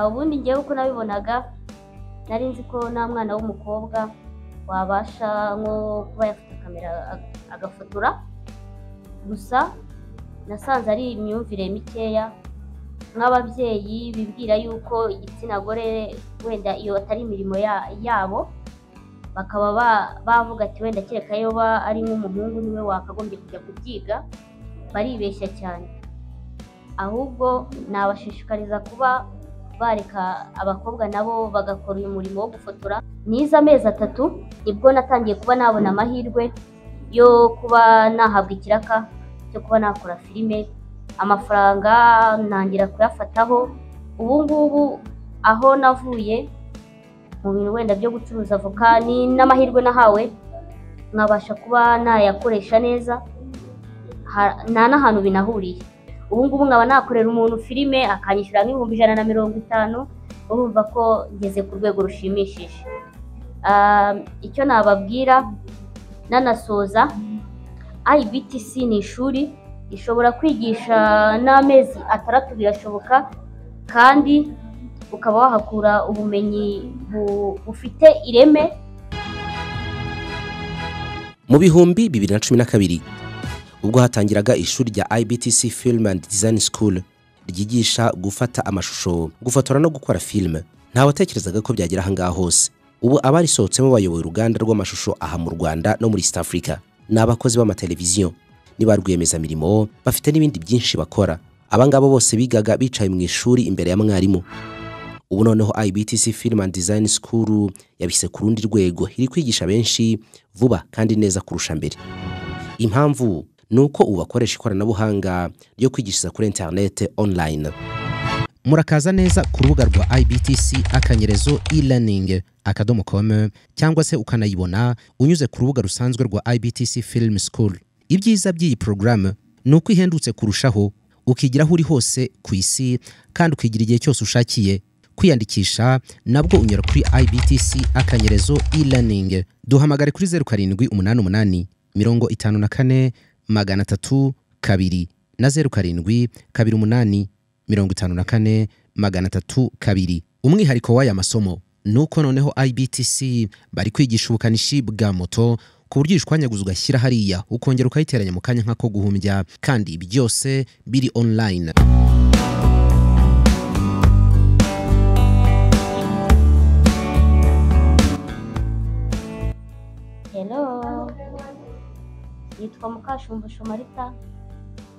Ubundi ngewe uko nabibonaga, nari nzi ko nta mwana w'umukobwa wabasha nko kuba yafata kamera agafotora. Gusa nasanze ari imyumvire mikeya, nk'ababyeyi bibwira yuko igitsina gore wenda iyo atari imirimo yabo, bakaba bavuga ati wenda kereka iyo ari nk'umuhungu niwe wakagombye kujya kubyiga. Baribeshya cyane. Ahubwo nabashishikariza kuba bareka abakobwa nabo bagakora uyu murimo wo gufotora. Nize amezi 3 nibwo natangiye kuba nabona amahirwe yo kuba nahabwa ikiraka cyo kuba nakora filime, amafaranga ntangira kuyafataho. Ubu ngubu aho navuye mu bintu wenda byo gucuruza avoka ni n'amahirwe nahawe, nkabasha kuba nayakoresha neza, nta n'ahantu binahuriye. Ubu ngubu nkaba nakorera umuntu filime akanyishyura nk'ibihumbi 150, urumva ko ngeze ku rwego rushimishije. Icyo nababwira nanasoza, IBTC ni ishuri rishobora kwigisha n'amezi 6 birashoboka, kandi ukaba wahakura ubumenyi bufite ireme. Mu 2012 ubwo hatangiraga ishuri rya IBTC Film and Design School ryigisha gufata amashusho, gufotora no gukora filime, ntawatekerezaga ko byagera aha ngaha hose. Ubu abarisohotsemo bayoboye uruganda rw'amashusho aha mu Rwanda no muri East Africa, ni abakozi b'amateleviziyo, ni ba rwiyemezamirimo, bafite n'ibindi byinshi bakora. Abangabo bose bigaga bicaye mu ishuri imbere ya mwarimu. Ubu noneho IBTC Film and Design School yabise ku rundi rwego, iri kwigisha benshi vuba kandi neza kurusha mbere. Impamvu ni uko ubu bakoresha ikoranabuhanga ryo kwigishiriza kuri internet online. Murakaza neza ku rubuga rwa IBTC akanyerezo e-learning.com, cyangwa se ukanayibona unyuze ku rubuga rusanzwe rwa IBTC Film School. Ibyiza by'iyi porogaramu ni uko ihendutse kurushaho, ukigira aho uri hose ku isi kandi ukigira igihe cyose ushakiye. Kwiyandikisha nabwo unyura kuri IBTC akanyerezo e-learning. Duhamagare kuri 0788 54 302 na 0728 54 302. Umwihariko w'aya masomo ni uko noneho IBTC bari kwigisha ubukanishi bwa moto, ku buryo uyishwanyaguza ugashyira hariya ukongera ukayiteranya mu kanya nk'ako guhumbya, kandi byose biri online. Hello, nitwa Mukashumbusho Marita,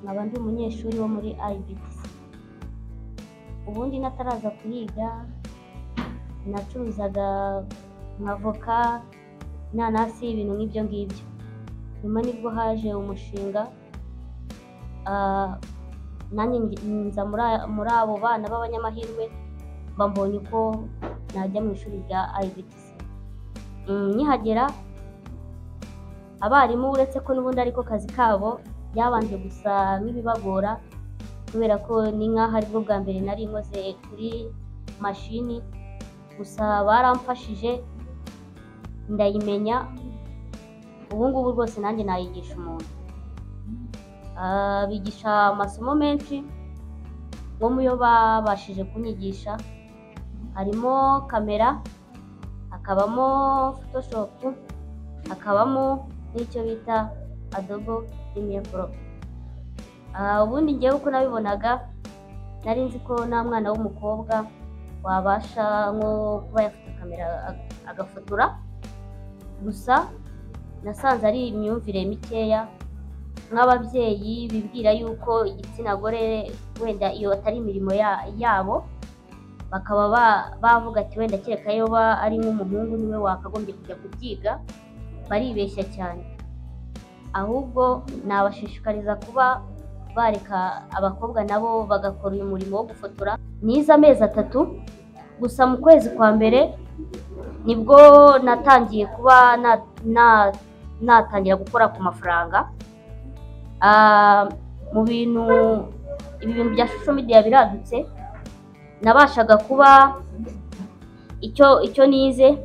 nkaba ndi umunyeshuri wo muri IBTC. Ubundi nataraza kuyiga nacuruzaga nka voka, inanasi, ibintu nk'ibyo ngibyo. Nyuma nibwo haje umushinga, nanjye nza muri abo bana b'abanyamahirwe, mba mbonye uko najya mu ishuri rya IBTC. Nkihagera abarimu, uretse ko n'ubundi ariko kazi kabo, byabanje gusa nk'ibibagora, kubera ko ni nk'aho aribwo bwa mbere nari nkoze kuri mashini. Gusa baramfashije ndayimenya, ubu ngubu rwose nanjye nayigisha umuntu. Bigisha amasomo menshi, nko mu yo babashije kunyigisha harimo kamera, hakabamo Photoshop, hakabamo n'icyo bita Adobe Premiere Pro. Ubundi ngewe uko nabibonaga, nari nzi ko nta mwana w'umukobwa wabasha nko kuba yafata kamera agafotora. Gusa nasanze ari imyumvire mikeya, nk'ababyeyi bibwira yuko igitsina gore wenda iyo atari imirimo yabo, bakaba bavuga ati wenda kereka iyo ari nk'umuhungu niwe wakagombye kujya kubyiga. Baribeshya cyane. Ahubwo nabashishikariza kuba bareka abakobwa nabo bagakora uyu murimo wo gufotora. Nize amezi 3 gusa, mu kwezi kwa mbere nibwo natangiye kuba natangira gukora ku mafaranga. Mu bintu ibi bintu bya social media biradutse, nabashaga kuba icyo nize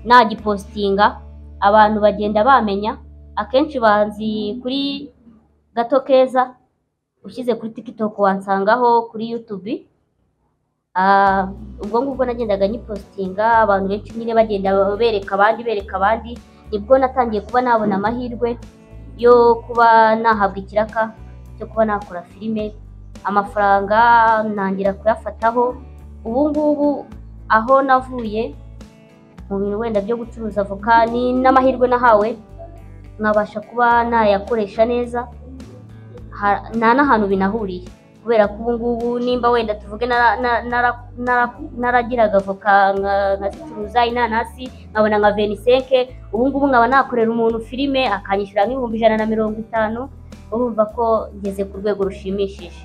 nagipostinga, abantu bagenda bamenya. Akenshi banzi kuri Gato Keza, ushyize kuri TikTok wansangaho, kuri YouTube. Ubwo ngubwo nagendaga nyipostinga, abantu benshi nyine bagenda bereka abandi bereka abandi, nibwo natangiye kuba nabona amahirwe yo kuba nahabwa ikiraka cyo kuba nakora filime, amafaranga ntangira kuyafataho. Ubu ngubu aho navuye mu bintu wenda byo gucuruza avoka ni n'amahirwe nahawe nkabasha kuba nayakoresha neza, nta n'ahantu binahuriye, kubera ko ubu ngubu nimba wenda tuvuge naragiraga avoka nkazicuruza, inanasi nkabona nka 25, ubu ngubu nkaba nakorera umuntu filime akanyishyura nk'ibihumbi 150, urumva ko ngeze ku rwego rushimishije.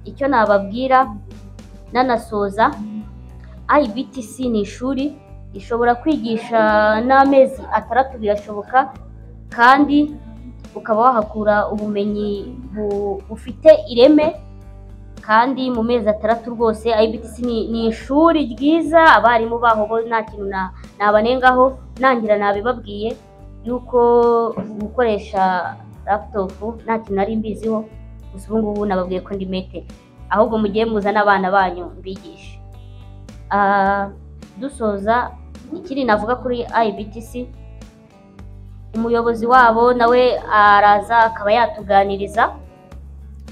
Icyo nababwira nanasoza, IBTC ni ishuri ishobora kwigisha n'amezi 6 birashoboka, kandi ukaba wahakura ubumenyi bufite ireme, kandi mu mezi 6 rwose. IBTC ni ishuri ryiza, abarimu baho bo nta kintu nabanengaho. Nangira nabibabwiye yuko gukoresha laptop nta kintu nari mbiziho, gusa ubu ngubu nababwiye ko ndi maître, ahubwo mugiye muzana abana banyu mbigishe. Dusoza, ikindi navuga kuri IBTC, umuyobozi wabo nawe araza akaba yatuganiriza,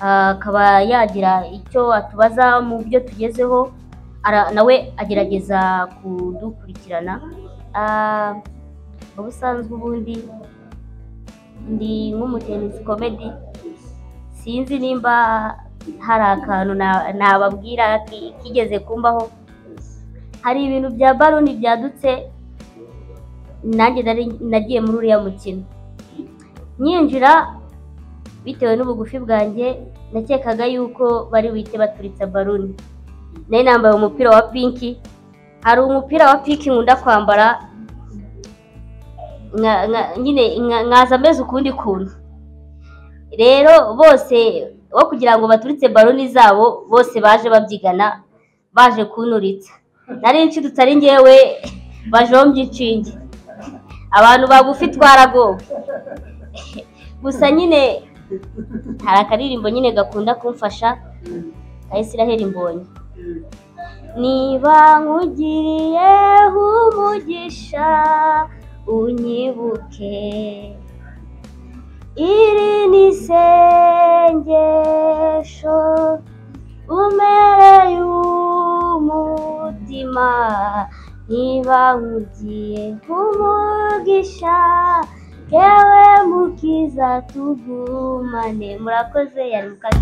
akaba yagira icyo atubaza mu byo tugezeho, nawe agerageza kudukurikirana. Ubusanzwe ubundi ndi nk'umutenisi comedy, sinzi nimba hari akantu nababwira kigeze kumbaho. Hari ibintu bya balloon byadutse, nanjye nari nagiye muri uriya mukino, nyinjira bitewe n'ubugufi bwanjye nakekaga yuko bari buhite baturitsa balloon. Nari nambaye umupira wa pink, hari umupira wa pink nkunda kwambara nyine nkaza ameze ukundi kuntu. Rero bose wo kugira ngo baturitse balloon zabo, bose baje babyigana baje kunturitsa, nari nshidutse ari njyewe bajombye inshinge. Abantu bagufi twaragowe. Gusa nyine hari akaririmbo nyine gakunda kumfasha ka Israel Mbonyi: "Niba nkugiriye umugisha unyibuke, iri ni isengesho umereye umutima, niba nkugiye umugisha yewe mukiza tugumane." Murakoze, yari mukazi.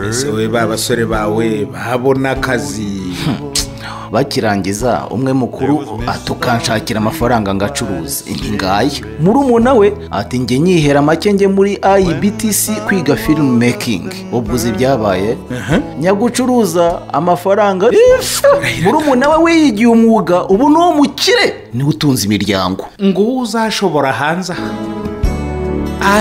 Ese we, ba basore bawe babona akazi? Bakirangiza, umwe mukuru atukanshakira amafaranga ngacuruza inti ngaya, murumuna we ati njye nyihera make njye muri IBTC kwiga film making. Ubwo uzi ibyabaye? Nyagucuruza amafaranga, murumuna we wiyigiye umwuga, ubu ni uwo mukire, niwe utunze imiryango. Ngo uzashobora hanze aha.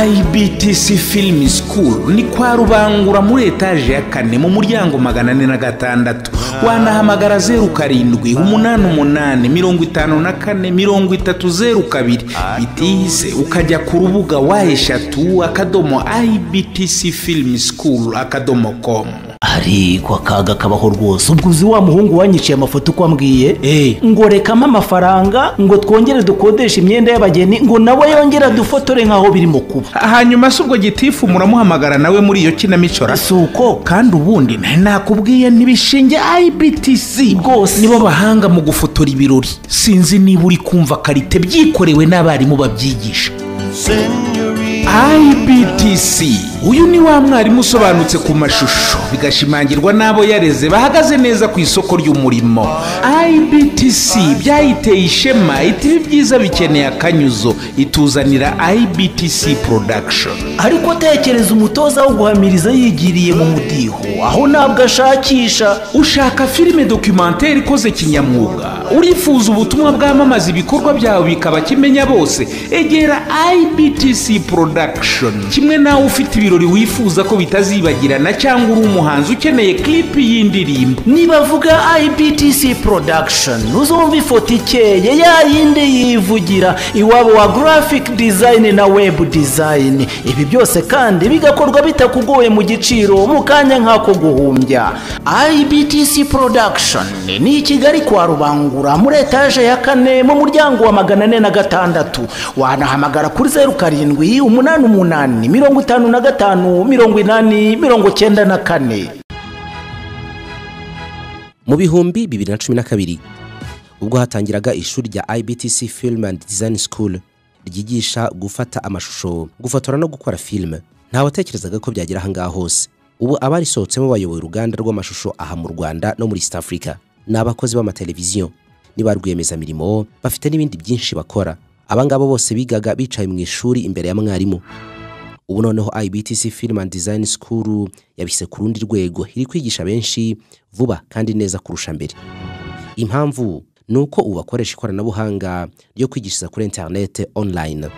IBTC Film School ni kwa Rubangura, muri etaje ya kane, mu muryango 406. Wanahamagara 0788543002. Bitihise ukajya ku rubuga w, .ibtcfilmschool.com. Ariko akaga kabaho rwose. Ubwo uzi wa muhungu wanyiciye amafoto uko ambwiye? Ngo rekamo amafaranga ngo twongere dukodeshe imyenda y'abageni, ngo nawe yongere dufotore nk'aho birimo kuba. Hanyuma se ubwo gitifu muramuhamagara nawe muri iyo kinamico ra? Si uko? Kandi ubundi nari nakubwiye ntibishinge IBTC Rwose. Nibo bahanga mu gufotora ibirori. Sinzi niba uri kumva qualité, byikorewe n'abarimu babyigisha. Senorita. IBTC, uyu ni wa mwarimu usobanutse ku mashusho, bigashimangirwa n'abo yareze bahagaze neza ku isoko ry'umurimo. IBTC byayiteye ishema, iti ibi byiza bikeneye akanyuzo, ituzanira IBTC Production. Ariko tekereza umutoza wo guhamiriza yigiriye mu mudiho, aho ntabwo ashakisha. Ushaka filime documentaire ikoze kinyamwuga, urifuza ubutumwa bwamamaza ibikorwa byawe bikaba kimenya bose, egera IBTC Production. Kimwe nawe ufite ibirori wifuza ko bitazibagirana, cyangwa uri umuhanzi ukeneye clip y'indirimbo. Nibavuga IBTC Production uzumva ifoto ikeye ya yindi yivugira, iwabo wa graphic design na web design. Ibi byose kandi bigakorwa bitakugoye, mu giciro, mu kanya nk'ako guhumbya. IBTC Production ni i Kigali kwa Rubangura, muri etaje ya kane, mu muryango wa 406. Wanahamagara kuri 0788 55 80 94. Mu 2012, ubwo hatangiraga ishuri rya IBTC Film and Design School ryigisha gufata amashusho, gufotora no gukora filime, ntawatekerezaga ko byagera ahangaha hose. Ubu abarisohotsemo bayoboye uruganda rw'amashusho aha mu Rwanda no muri East Africa, ni abakozi b'amateleviziyo, ni ba rwiyemezamirimo, bafite n'ibindi byinshi bakora. Abangabo bose bigaga bicaye mu ishuri imbere ya mwarimu. Ubu noneho IBTC Film and Design School yabise ku rundi rwego, iri kwigisha benshi vuba kandi neza kurusha mbere. Impamvu ni uko ubu bakoresha ikoranabuhanga ryo kwigishiriza kuri internet, online.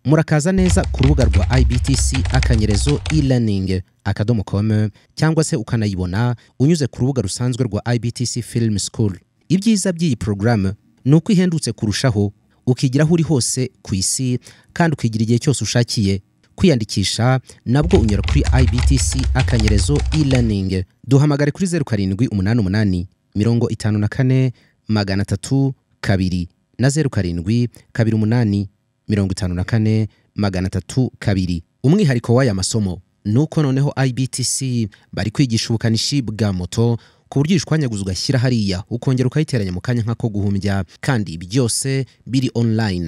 Murakaza neza ku rubuga rwa ibtc-elearning.com, cyangwa se ukanayibona unyuze ku rubuga rusanzwe rwa IBTC Film School. Ibyiza by'iyi porogaramu ni uko ihendutse kurushaho, ukigira aho uri hose ku isi kandi ukigira igihe cyose ushakiye. Kwiyandikisha nabwo unyura kuri ibtc-elearning. Duhamagare kuri 0788 54 302 na 0728 54 302. Umwihariko w'aya masomo ni uko noneho IBTC bari kwigisha ubukanishi bwa moto, ku buryo uyishwanyaguza ugashyira hariya, ukongera ukayiteranya mu kanya nk'ako guhumbya, kandi byose biri online.